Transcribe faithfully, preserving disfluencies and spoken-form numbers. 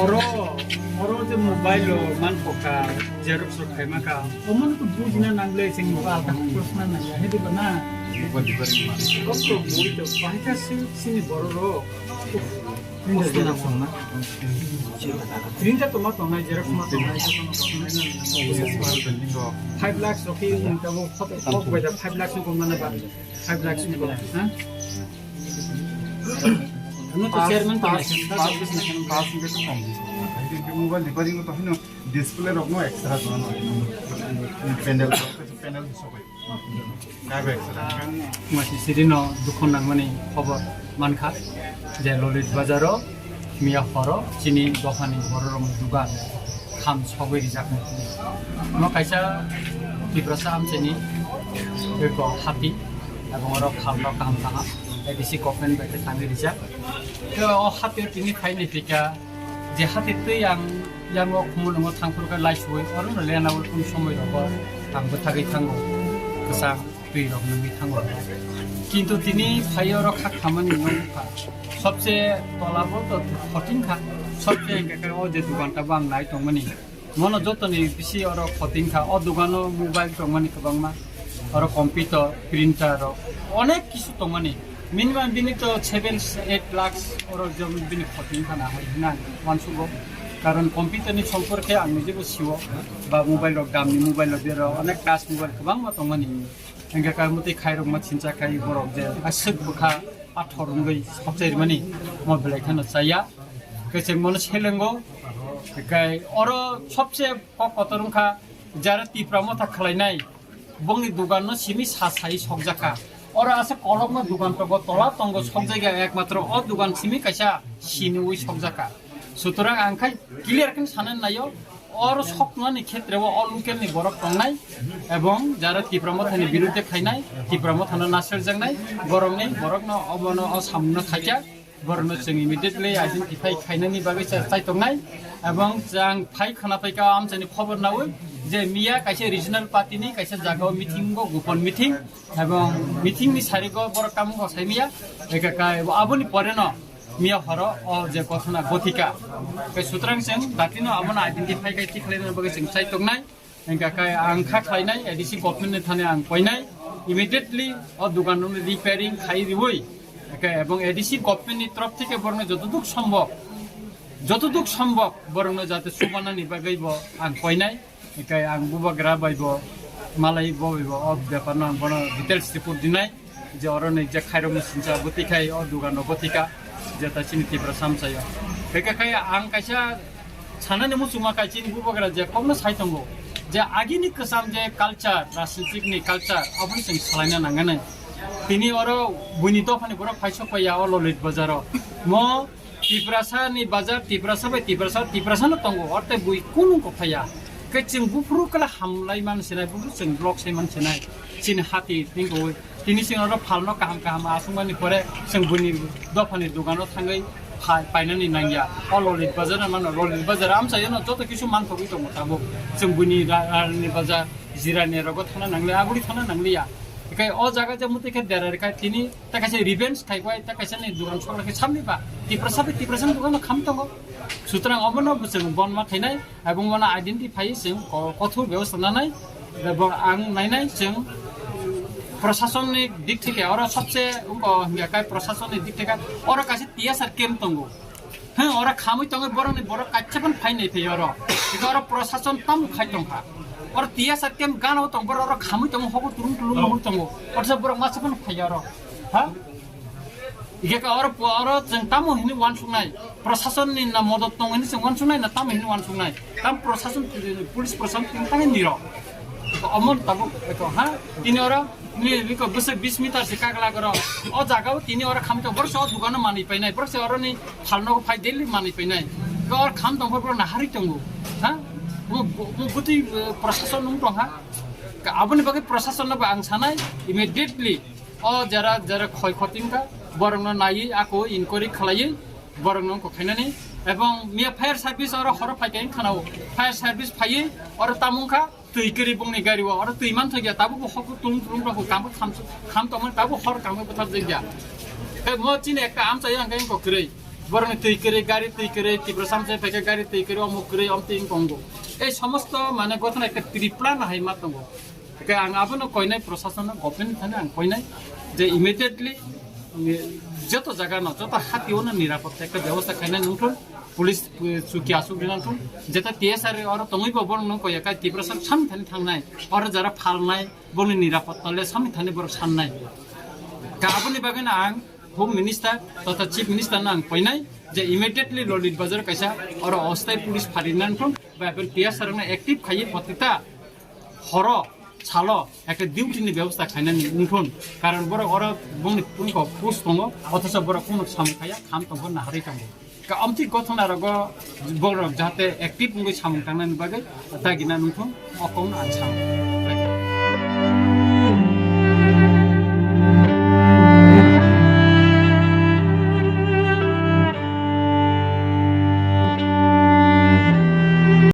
Oro, oro je mobile o man phoka, xerox rok khaima ka, omo no to bujina nangle, chwng bo alta khosna nangya, hedi ba na? Kok to bui to, bahai kha si, sini borok rok. Printer tongma tongnai, xerox ma tongnai, jotono tongnai na. Five lakhs rok khe wng tabuk, kok bai da five lakhs ni kok mana ba? Five lakhs ni kok, ha? Ano to chairman tongnai, ta office ni. Mobile repairing to hino display rok no extra to ano. Panel, panel sobai. Masi sirino dukho nangmani khobor mankha je Lolit Bazaro miya horo chini dophani bororokni dugan kham sogwi rijakmani. Omo kaisa Tiprasa amchaini eko hati, ebong oro khalno kaham kaham A D C government bai khe tangwi rijak. Tei o hati tini phaini phika je hati twi ang yango khumulwngo thangphuru khe laisuwi oro no lena ui kunu somoi rogo ang bwthagwi thango, kwchang twi rok nungwi thango. Kintu tini phai oro kha khamani no wngkha, sobse tola bo to kothin kha, sobse hingkhe khe o je dukan ta bo ang nai tongmani. Mono jotoni bisi oro khoting kha. O dogano mobile tongmani kwbangma. Oro computer, printer rok, onek kisu tongmani. Minimum bini to seven, eight lakhs oro jom bini khoting khana hai hinang wansugo. Karon computer ni sompor khe ang nijebo siwo. Ba mobile rok, damni mobile rok, bero onek touch mobile kwbangma tongmani. Hingke kaimwtwi khairokma sincha khai borok je aswk bwkha pathor wngwi sokchairmani mo belai kheno chaya. Kechengmano selengo, hingke oro sobse kok kotor wngkha, jara Tipra Motha khlainai, bongni doganno simi sa sai sokjakha. Oro asa kolokma dogan tongo, tola tongo, sokjagya ekmatro o dogan simi kaisa siniwi sokjakha. Sutorang ang khai clear khe sanani naio, oro soknani khetre o, o local ni borok tongnai, ebong jara Tipra Mothani birudde khainai, Tipra Mothano naserjaknai, borokni, borokno obono o samungno khaikha. Borokno chwng immediately identify khainani bagwi cha-, chai tongnai, ebong chwng phai khana phaikha amchaini khobor naui je miya kaisa regional party ni kaisa jagao meeting o, gopon meeting, ebong meeting ni sarigo borok tamo bo sai miya, eka kai aboni pore no miya horo o je gothona gothika. Kai sutrang chwng datino abono identify kai tikhlaina bagwi chwng chai tongnai. Hingkha khe ang kha khlainai, A D C government ni thani ang koinai, immediately o dogan rok repairing khai riui, hingkha ebong A D C government ni torof theke borokno jotoduk sombok, jotoduk sombok borokno jate subanani bagwi bo ang koinai, hingkha ang bubagra bai bo malai bo bai bo o bepar no ang bono details report dinai. Je oro ni je khairok ni sincha bwtwi khai o dogan rok bwtwi kha, je ta chini Tipra samsai o. Beka khai ang kaisa sanani muchungma kai chini bubagra je kokno sai tongo, je agini kwcham je culture, rajnitik ni culture, aboni chwng salaina nangani. Tini oro buini dophani borok phai sok paiya o Lolit Bazar o. Mo Tiprasa ni bazar, Tiprasa bai Tiprasa, Tiprasa no tongo, orte bui kunu ko phaiya. Khe chwng buphuru kala hamlai man sinai, buphuru chwng block sai man sinai. Chini hati tingkoi. Tini chwng oro phalno kaham kaham aswk mani pore chwng buini dophani dogano thangwi phai-, painani nangya. O Lolit Bazar no mano, Lolit Bazar amchaino joto kisu manthogwi tongo tabuk. Chwng buini ra-, rani bazar, jirani rogo thana nangliya, aboni thana nangliya. Ekai o jaga je muti khe dera rikha tini ta kaisa revenge khai bai, ta kaisa ni dogan sokla khe samni ba. Tiprasa bai Tiprasa ni dogan no kham tongo. Sutrang obono bwswng bon ma khainai. Ebong bono identify chwng ko-, kothok bebosta nanai, ebong ang nainai chwng prosasonni dik theke oro sobse wngkha hingkha kai prosasonni dik theke oro kaisa T S R camp tongo. Hwng oro khamwi tongwi borokni borok kaisa phano phai nai phai oro. Hingkha oro prosason tamo khai tongkha. Oro T S R camp gana o tong borok oro khamwi tongo hobo tulung tulung nugwi tongo. Oro borok masa phano phai oro. Ha? Hingke ka oro, oro chwng tamo hini wansuknai, prosasonni na modot tong hini chwng wansuknai, na tamo hini wansuknai, tam prosason, police prosason tini tangwi niro. Omo tabuk eko, ha? Tini oro ni, ni ko bwswk bis meter se kagla goro. O jaga o tini oro khamto, borok se o dogano manwi painai, borok se oro ni phalno phai daily manwi painai. Ko oro kham tong borok na harwi tongo, ha? Mo, mo bwtwi, eh, prosason nung tong ha? Ka aboni bagwi prosason no ba ang sanai, immediately o jara, jara khoi khoting kha, borokno naiwi ako inquiry khlaiwi borokno wngkha khainani. Ebong miya fire service oro horo phai khe wngkha nao, fire service phaiwi oro tamo wngkha twi kwrwi bongni gari o, oro twi manthokya tabuk bo hok tulung tulung rok khamkha kham, kham tongmani tabuk hor khamkha bwthar jakya. Tei mo chini ekta amchai ang khe wngkha kwrwi. Borokni twi kwrwi, gari twi kwrwi, Tiprasa msai phaikhe gari twi kwrwi, omuk kwrwi, omtwi wng tongo. Ei somosto mane gotna ekta pre-plan hai ma tongo. Hwnkhe ang abono koinai, prosasonno, government thani ang koinai je immediately, eh, joto jaga no, joto hati ono nirapotta ekta bebosta khainai nungthun, police, eh, chuki asuk rinangthun, jeta T S R oro tongwi bo borok nung koya kai Tiprasa samni thani thangnai, oro jara phalnai, boni nirapotta le samni thani borok sannai. Ka aboni bagwi no ang Home Minister totha Chief Minister no ang koinai je immediately Lolit Bazar kaisa oro ostai police phari nangthun, ba ben T S R no active khaiwi protita horo salo ekta duty ni bebosta khainani wngthun, karon borok oro bongni pungko post tongo, othocho borok kunu samung khaya, kham tongo, naharwi tongo. Ka amtwi gothona rogo borok jahate active wngwi samung tangnani bagwi dagina nungthun, o kokno ang sao.